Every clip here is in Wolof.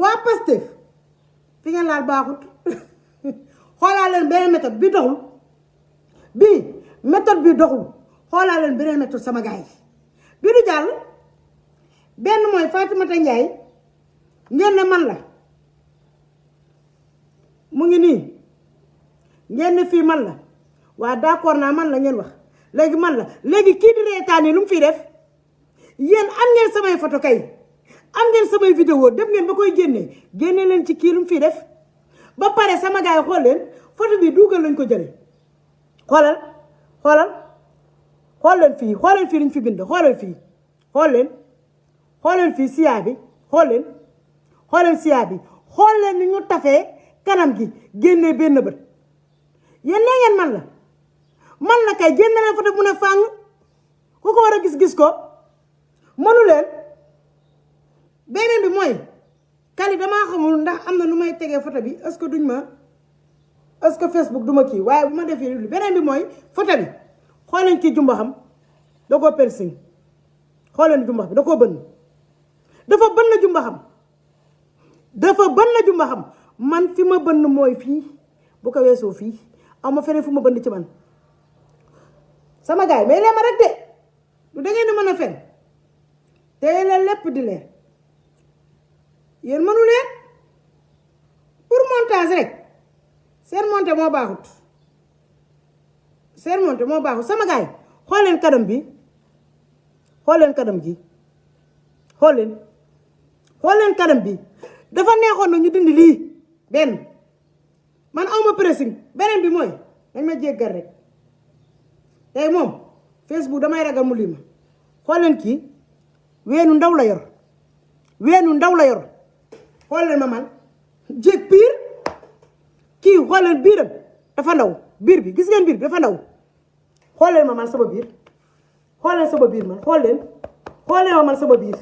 waa Pastef fi ngeen laal baaxut xoolaa leen beneen méthode bi doxul bii méthode bi doxul xoolaa leen beneen méthode sama gars yi bi du jàll benn mooy Fatoumata Ndiaye ngeen ne man la mu ngi nii ngeen ne fii man la waa d'accord naa man la ngeen wax léegi man la léegi kii di reetaan yi lu mu fiy def yéen am ngeen samay photo kay am ngeen samay vidéo dem ngeen ba koy génne leen ci kii lu mu fiy def ba pare sama gars yi xool leen photo bi dugal lañ ko jële xoolal xool leen fii luñ fi bind xoolal fii xool leen fii siyaa bi xool leen siyaa bi xool leen ni ñu tafee kanam gi génnee benn bët yéen nee ngeen man la kay génne leen photo bu ne fàng ku ko war a gis ko mënu leen beneen bi mooy kali damaa xamul ndax am na nu may tegee photo bi est-ce que Facebook duma kii waaye bu ma defee lu beneen bi mooy photo bi xool leen kii jumba xam da koo piercing xool leen jumba bi da koo bënn dafa bënn jumba xam man fi ma bënn mooy fii bu ko weesoo fii aw ma feneen fu ma bënn ci man sama gars yi mais leen ma rek de du da ngeen di mën a fen te leen lépp di leer yéen mënu leen pour montage rek seen monté moo baaxut sama gars yi xool leen kanam bi xool leen kanam gi xool leen kanam bi dafa neexoon na ñu dindi lii benn man awma pressing beneen bi mooy dañ ma jéggal rek tey moom Facebook damay ragal mu lii ma xool leen kii weenu ndaw la yor xool leen ma man jéeg piir kii xool leen biiram dafa ndaw biir bi gis ngeen biir bi dafa ndaw xool leen ma man sama biir xool leen sama biir man xool leen ma man sama biir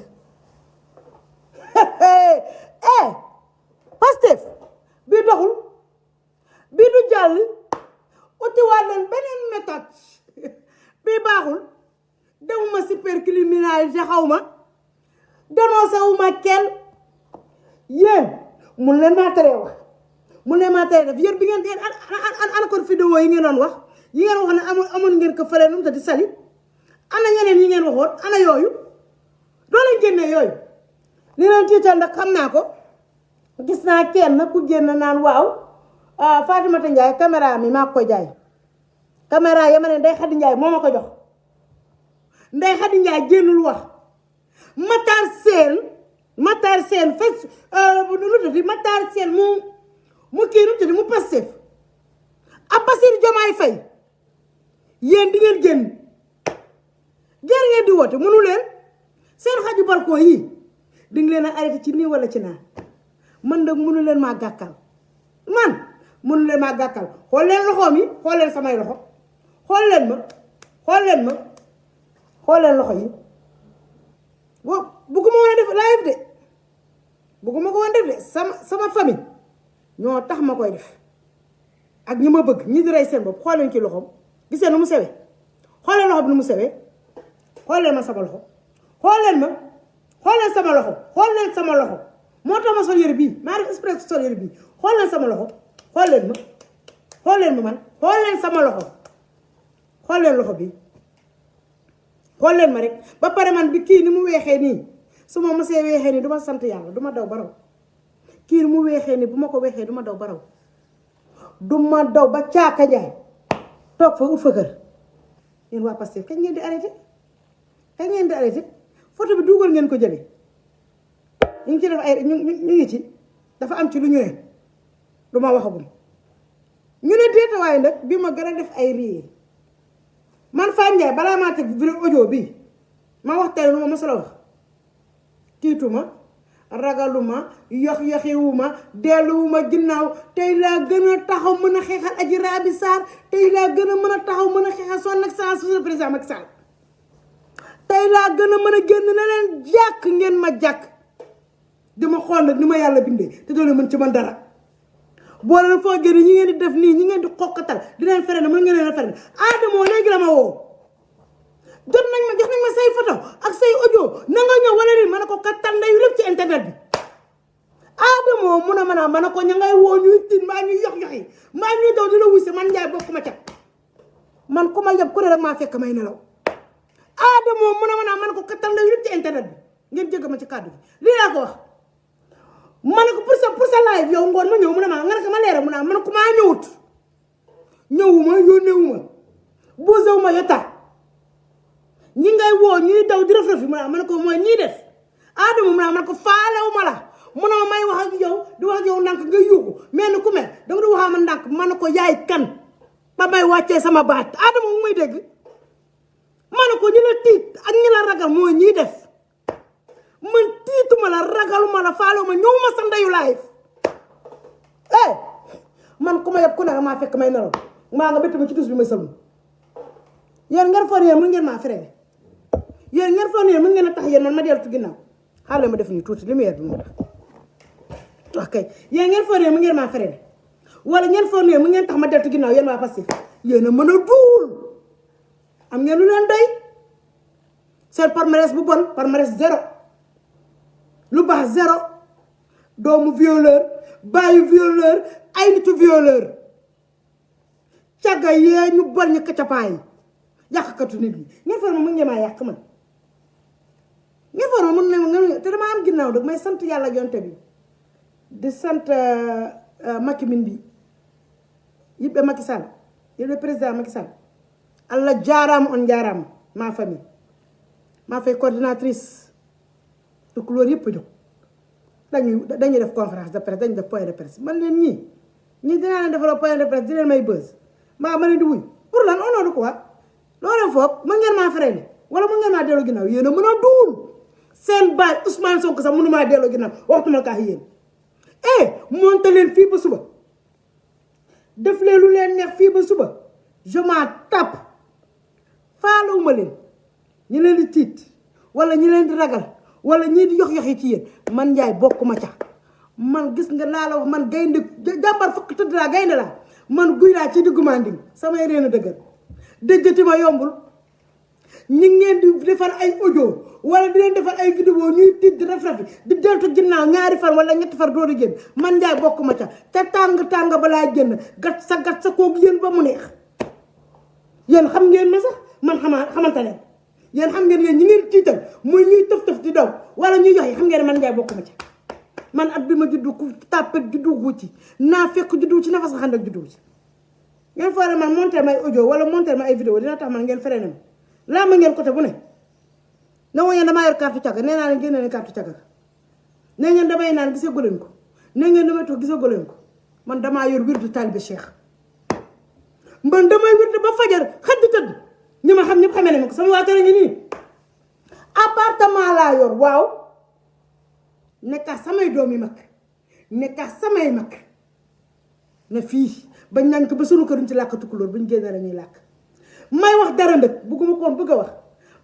Pastef bii doxul bii du jàll utiwaat leen beneen méthode bii baaxul demuma supercriminalité xaw ma dénoncé wu ma kenn yéen mun leen maa teree wax mun leen maa teree def yéen bi ngeen ana ko vidéo yi ngeen doon wax yi ngeen wax ne amoon ngeen ko fële nu mu tëdd sali ana ñeneen yi ngeen waxoon ana yooyu doo leen génne yooyu li leen tiital nag xam naa ko gis naa kenn ku génn naan waaw Fatoumata Ndiaye caméra mi maa ko jaay caméra ya ma ne Ndeye Khady Ndiaye moo ma ko jox Ndeye Khady Ndiaye génnul wax Matar Sène fes lu tëddi Matar Sène mu kii nu tëddi mu Pastef a Bassirou Diomaye Faye yéen di ngeen génn ngeen di woote mënu leen seen xaju balcon yi di nga leen a arrêté ci nii wala ci naa man nag mënu leen maa gàkkal xool leen loxoom yi xool leen samay loxo xool leen loxo yi bugguma woon a def live de bugguma ko woon def de sama famille ñoo tax ma koy def ak ñi ma bëgg ñi di rey seen bopp xool leen ci loxoom gisee nu mu sewee xool leen loxo bi nu mu sewee xool leen ma sama loxo xool leen sama loxo moo tax ma sol yére bii maa def express sol yére bii xool leen sama loxo xool leen ma man xool leen sama loxo xool leen loxo bi xool leen ma rek ba pare man bi kii ni mu weexee nii su ma mosee weexee nii du ma sant yàlla du ma daw baraw kii ni mu weexee nii bu ma ko weexee du ma daw baraw du ma daw ba caaka njaay toog fa ut fa kër yéen waa Pastef kañ ngeen di arrêté photo bi dugal ngeen ko jëlee ñu ngi ci def ay ñu ngi ci dafa am ci lu ñu ne du ma waxagum ñu ne déeta waaye nag bi ma gën a def ay rii man Fane Ndiaye balaa maa teg vidéo audio bi ma wax tey lu ma mosala wax tiituma ragaluma yox-yoxiwuma delluwuma ginnaaw tey laa gën a taxaw mën a xeexal Adji Raby Sarr tey laa gën a mën a taxaw mën a xeexal son excellence le président Macky Sall tey laa gën a mën a génn na leen jàkk ngeen ma jàkk dama xool nag ni ma yàlla bindee te doo leen mën ci man dara boo leen foo génn ñi ngeen di def nii ñi ngeen di xoqatal di leen fere ne mën ngeen leen a fere ne Adamo léegi la ma woo jox nañ ma say photo ak say audio na nga ñëw wala nii ma ne ko kattan ndeyu lépp ci internet bi Adamo mu ne ma ne ko ña ngay woo ñuy tin maa ñuy yox-yoxi maa ñuy daw di la wuy si man Ndiaye bokkuma ca man ku ma yeb ku ne rek maa fekk may nelaw Adamo mu ne ma ne ko kattal na yëpp ci internet bi ngeen jégg ma ci kàddu bi lii laa ko wax ma ne ko pour sa live yow ngoon ma ñëw mu ne ma nga ne ko ma leeral mu ne ma ne ko maa ñëwut ñëwuma yónneewuma boosewuma yota ñi ngay woo ñuy daw di rëf yi mu ne ko mooy ñii def Adamo mu ne ma ne ko faalewuma la mu ne ma may wax ak yow di wax ak yow ndànk nga yuuxu mais ni ku mel dama di waxaa ma ndànk ma ne ko yaay kan ba may wàccee sama baat Adamo mu may dégg ma ne ko ñi la tiit ak ñi la ragal mooy ñii def man tiituma la ragaluma la faalewuma ñëwuma sa ndeyu live man ku ma yeb ku ne maa fekk may nelaw maa nga bett ma ci dus bi may sëlmu yéen ngeen foog yéen mën ngeen maa freiné yéen ngeen foog yéen mën ngeen a tax yéen man ma dellu ci ginnaaw xaaral ma def nii tuuti lumière bi moo tax wax kay yéen ngeen foog yéen mën ngeen maa freiné wala ngeen foog yéen mën ngeen tax ma dellu ci ginnaaw yéen waa Pastef yéen a mën a duul am ngeen lu leen doy seen palmarès bu bon palmarès zéro lu baax zéro doomu violeur bàyyi violeur ay nitu violeur càgga yee ñu bon ñu kacapaay yàqkatu nit ñi ngeen foog ma mën ngeen maa yàq man ngeen foog ma mën ne te dama am ginnaaw dëgg may sant yàlla jonte bi di sant Macky min bi yibbe Macky Sall yibbe président Macky Sall Allah jaaraama on jaaraama ma famille maa fay coordinatrice de couleur yëpp jóg dañuy def conférence de presse dañuy def point de presse man leen ñii dinaa leen defal point de presse di leen may buzz ma leen di wuy pour lan au nom de quoi loolu foog mën ngeen maa freiné wala mën ngeen maa delloo ginnaaw yéen a mën a duul seen baay Ousmane Sonko sax mënu maa delloo ginnaaw waxtuma kaa yéen monte leen fii ba suba def leen lu leen neex fii ba suba je m'en tape faalawuma leen ñi leen di tiit wala ñi leen di ragal wala ñii di yox-yoxi ci yéen man Ndiaye bokkuma ca man gis nga laa la wax man gaynde jàmbar fukk tëdd laa gaynde laa man guy laa ci diggu manding samay reena dëggal déggati ma yombul ñi ngeen di defar ay audio wala di leen defar ay vidéo ñuy tiit di raf-rafi di deltu ginnaaw ñaari fan wala ñetti fan doo di génn man Ndiaye bokkuma ca te tàng ba laa génn gat sa koog yéen ba mu neex yéen xam ngeen ma sax man xamante ne yéen xam ngeen ñi ngeen tiital mooy ñuy tëf di daw wala ñuy yox yi xam ngeen man Ndiaye bokkuma ca man at bi ma juddu ku tàppet juddu wu ci naa fekk juddu ci nafa sa xand ak juddu ci ngeen foore man monté may audio wala monté ma ay vidéo dina tax man ngeen freiné ma laa ma ngeen côté bu ne na woo ngeen damaa yor carte càgga nee naa leen génne leen carte càgga nee ngeen damay naan gisagoo leen ko nee ngeen damay toog gisagoo leen ko man damaa yor wirdu taalibe Cheikh man damay wirdu ba fajar xëdd tëdd ñi ma xam ñëpp xamee ne ma ko sama waa kër a ngi nii appartement laa yor waaw nekka samay doom yi mag nekka samay mag ne fii bañ nañ ko ba sunu kër ñu ci làkk tukulóor buñ génnee la ñuy làkk may wax dara ndëkk bugguma koon bëgg a wax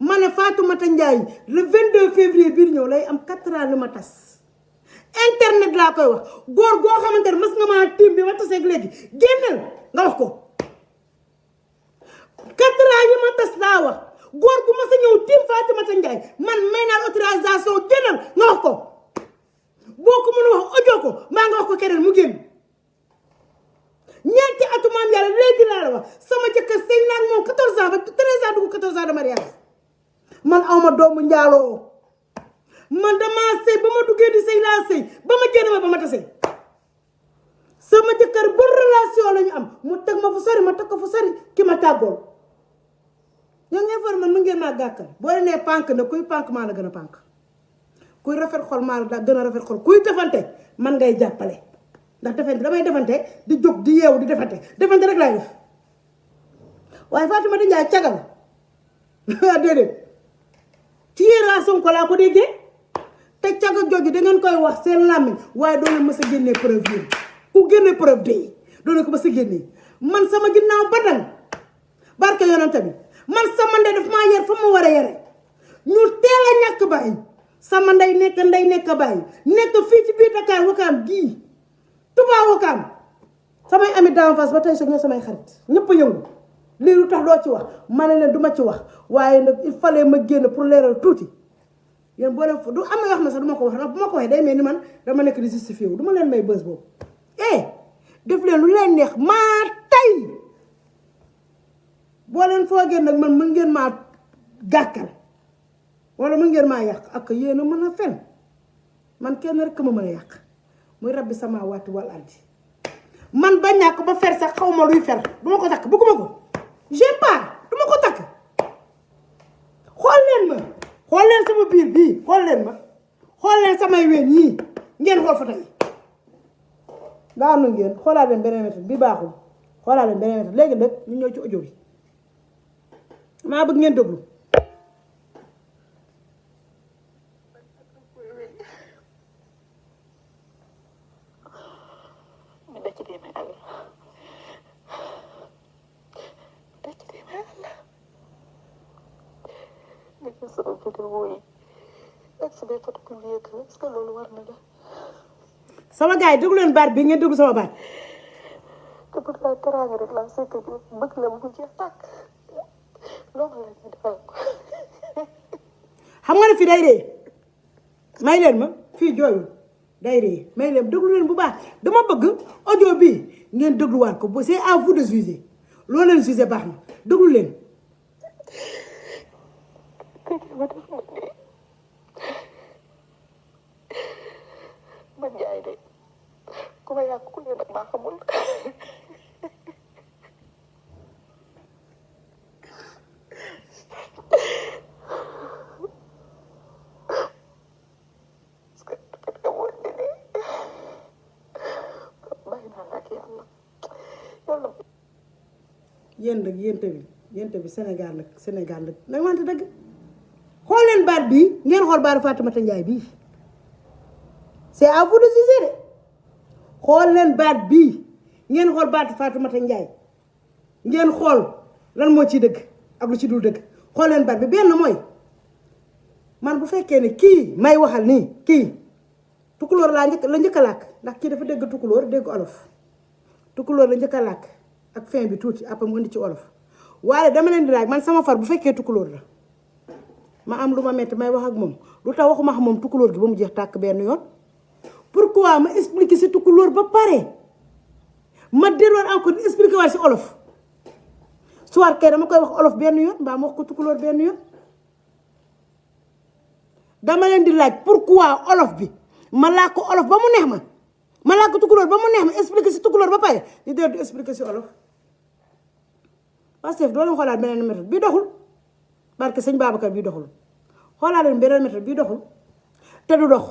ma ne Fatoumata Ndiaye le 22 février biir ñëw lay am 4 ans lu ma tas internet laa koy wax góor goo xamante ne mas nga maa tiim bi ma taseeg léegi génnal nga wax ko 4 ans yi ma tas laa wax góor gu mas a ñëw tiim Fatoumata Ndiaye man may naa autorisation génnal nga wax ko boo ko mën a wax audio ko maa nga wax ko keneen mu génn ñeenti atu maam yàlla léegi laa la wax sama jëkkër sëy naa ak moom 14 ans ba 13 ans dugg 14 ans de mariage man awma doomu njaaloo man damaa sëy ba ma duggee di sëy laa sëy ba ma génn ma ba ma tasee sama jëkkër ba relation la ñu am mu teg ma fu sori ma teg ko fu sori ki ma tàggool yow ngeen far man mu ngeen maa gàkkal boo leen nee pànk na kuy pànk maa la gën a pànk kuy rafet xol maa la gën a rafet xol kuy defante man ngay jàppale ndax defante damay defante di jóg di yeewu di defante rek laay def waaye Fatoumata Ndiaye cagal déedéet ci yéen Sonko laa ko déggee te caga jooju da ngeen koy wax seen làmmiñ waaye doo leen mës a génnee preuve yi ku génne preuve de doo leen ko mës a génnee man sama ginnaaw ba dang barke yonante bi man sama ndey daf maa yar fa ma war a yare ñu teel a ñàkk bàyyi sama ndey nekk bàyyi nekk fii ci biir Dakar Wakaam gii Touba Wakaam samay ami d'enfance ba tey so ñoo samay xarit ñëpp a yëngu lii lu tax doo ci wax ma ne leen du ma ci wax waaye nag il fallait ma génn pour leeral tuuti yéen boo leen du am na yoo xam ne sax du ma ko wax ndax bu ma ko waxee day mel ni man dama nekk di justifié wu du ma leen may bës boobu def leen lu leen neex maa tey boo leen foogee nag man mën ngeen maa gàkkal wala mën ngeen maa yàq ak yéen a mën a fen man kenn rek ma mën a yàq muy rabbi sama waati wal ardi man ba ñàkk ba fer sax xaw ma luy fer du ma ko takk bëgguma ko j'aime pas du ma ko takk xool leen ma xool leen sama biir bii xool leen ma xool leen samay ween yii ngeen xool fa tey daanu ngeen xoolaa leen beneen méthode bi baaxul xoolaa leen beneen méthode léegi nag ñu ñëw ci audio bi maa bëgg ngeen déglu sama gars yi déglu leen baat bi ngeen déglu sama baat te pour la teraanga rek la sekk bi bëgg la bu jeex tàkk loolu la ñu defal ko xam nga ne fii day ree may leen ma fii jooyu day ree may leen déglu leen bu baax dama bëgg audio bi ngeen dégluwaat ko c'est à vous de juger loolu leen juger baax na déglu leen man jaay de ku ma yàq ku ne nag maa xamul yéen nag yéen tamit Sénégal nag nag wante dëgg xool leen baat bii ngeen xool baatu Fatoumata Ndiaye bii c'est à vous de juger de xool leen baat bii ngeen xool baatu Fatoumata Ndiaye ngeen xool lan moo ci dëgg ak lu ci dul dëgg xool leen baat bi benn mooy man bu fekkee ne kii may waxal nii kii tukulóor la njëkk a làkk ndax kii dafa dégg tukulóor dégg olof tukulóor la njëkk a làkk ak fin bi tuuti après mu indi ci olof waaye dama leen di laaj man sama far bu fekkee tukulóor la ma am lu ma metti may wax ak moom lu tax waxuma xam moom tukulóor gi ba mu jeex tàkk benn yoon pourquoi ma expliquer si tukulóor ba pare ma delluwaat encore di expliquer waat si olof soit kay dama koy wax olof benn yoon mbaa ma wax ko tukulóor benn yoon dama leen di laaj pourquoi olof bi ma laa ko olof ba mu neex ma laa ko tukulóor ba mu neex ma expliquer si tukulóor ba pare di dellu di expliquer si olof parce que doo leen xoolaat beneen méthode bii doxul barke sëñ Babacar bii doxul xoolaat leen beneen méthode bii doxul te du dox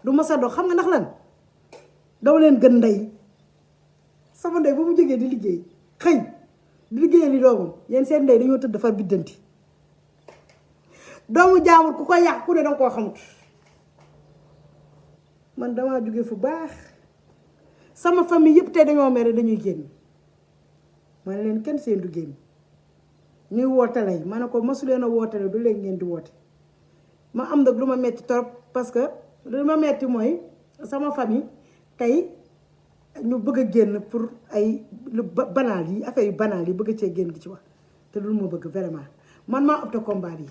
du mës a dox xam nga ndax lan dama leen gën ndey sama ndey ba mu jógee di liggéey xëy di liggéeyee li doomam yéen seen ndey dañoo tëdd far biddanti doomu jaamul ku ko yàq ku ne danga koo xamut man damaa jóge fu baax sama famille yëpp tey dañoo mere dañuy génn ma ne leen kenn seen du génn ñuy wootale ma ne ko mosuleen a wootale du léegi ngeen di woote ma am nag lu ma metti trop parce que lu ma metti mooy sama famille tey ñu bëgg a génn pour ay lu banal yi affaire yu banal yi bëgg cee génn di ci wax te lu ma bëgg vraiment man maa opté combat yi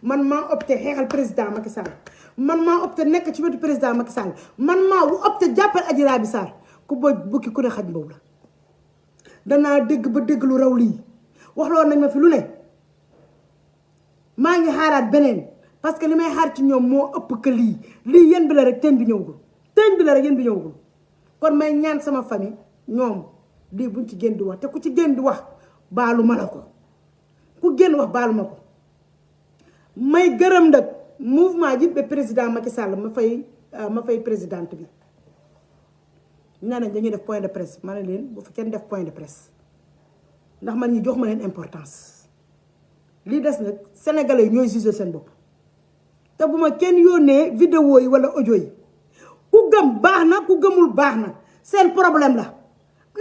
man maa opté xeexal président Macky Sall man maa opté nekk ci wetu président Macky Sall man maa opté jàppal Adji Raby Sarr ku boj bukki ku ne xaj mbaw la danaa dégg ba dégg lu raw lii waxloon nañ ma fi lu ne maa ngi xaaraat beneen parce que li may xaar ci ñoom moo ëpp que lii yéen bi la rek teen bi ñëwagul teen bi la rek yéen bi ñëwagul kon may ñaan sama famille ñoom lii buñ ci génn di wax te ku ci génn di wax baalu ma la ko ku génn wax baalu ma ko may gërëm nag mouvement ji ba président Macky Sall ma fay présidente bi nee nañ dañuy def point de presse ma ne leen bu fi kenn def point de presse ndax man ñi jox ma leen importance lii des nag sénégalais yi ñooy juger seen bopp te bu ma kenn yónnee vidéo yi wala audio yi ku gëm baax na ku gëmul baax na seen problème la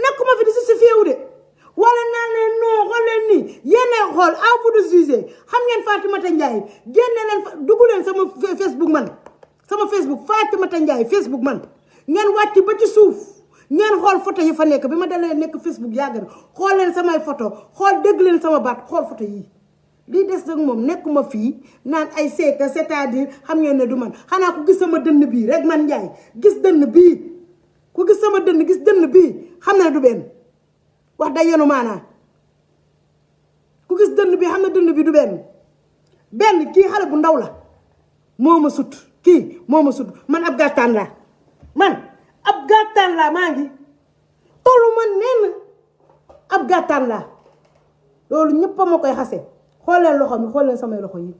nekkuma fi di justifié wu de wala naan leen non xool leen nii yéen xool à vous de juger xam ngeen Fatoumata Ndiaye génne leen dugg leen sama Facebook man sama Facebook Fatoumata Ndiaye Facebook man ngeen wàcc ba ci suuf ngeen xool photo yi fa nekk bi ma dalee nekk Facebook yàgg na xool leen samay photo xool dégg leen sama baat xool photo yi lii des nag moom nekkuma fii naan ay seeka c'est-à-dire xam ngeen ne du man xanaa ku gis sama dënn bii rek man Njaay gis dënn bii ku gis sama dënn gis dënn bii xam na du benn wax day yenu maanaa ku gis dënn bii xam na dënn bi du benn kii xale bu ndaw la moo ma sut kii moo ma sut man ab gàttaan laa maa ngi tollu man nenn ab gàttaan laa loolu ñëpp a ma koy xase xool leen loxo mi xool leen samay loxo yi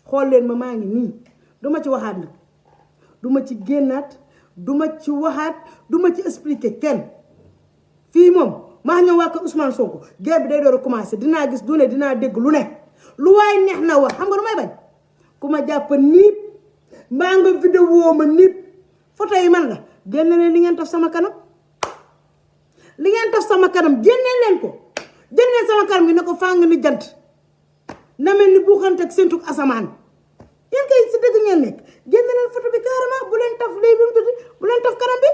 xool leen ma maa ngi nii duma ci waxaat nag duma ci génnaat duma ci waxaat duma ci expliquer kenn fii moom maa ñëw waa ko Ousmane Sonko guerre bi day door a commencé dinaa gis du ne dinaa dégg lu ne lu waay neex na wax xam nga lu may bañ ku ma jàpp niip mbaa nga vidéo ma niip photo yi man la génne leen li ngeen taf sama kanam génne leen ko génne sama kanam gi ne ko fàng ni jant na mel ni buuxante ak séntu asamaan yéen kay si dëgg ngeen nekk génne leen photo bi carrément bu leen taf lii bi mu tudd bu leen taf kanam bi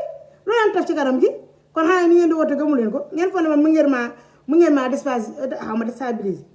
lu leen taf ci kanam gi kon xanaa ni ngeen di woote gëmu leen ko ngeen foog ne man mu ngeen maa déstabiliser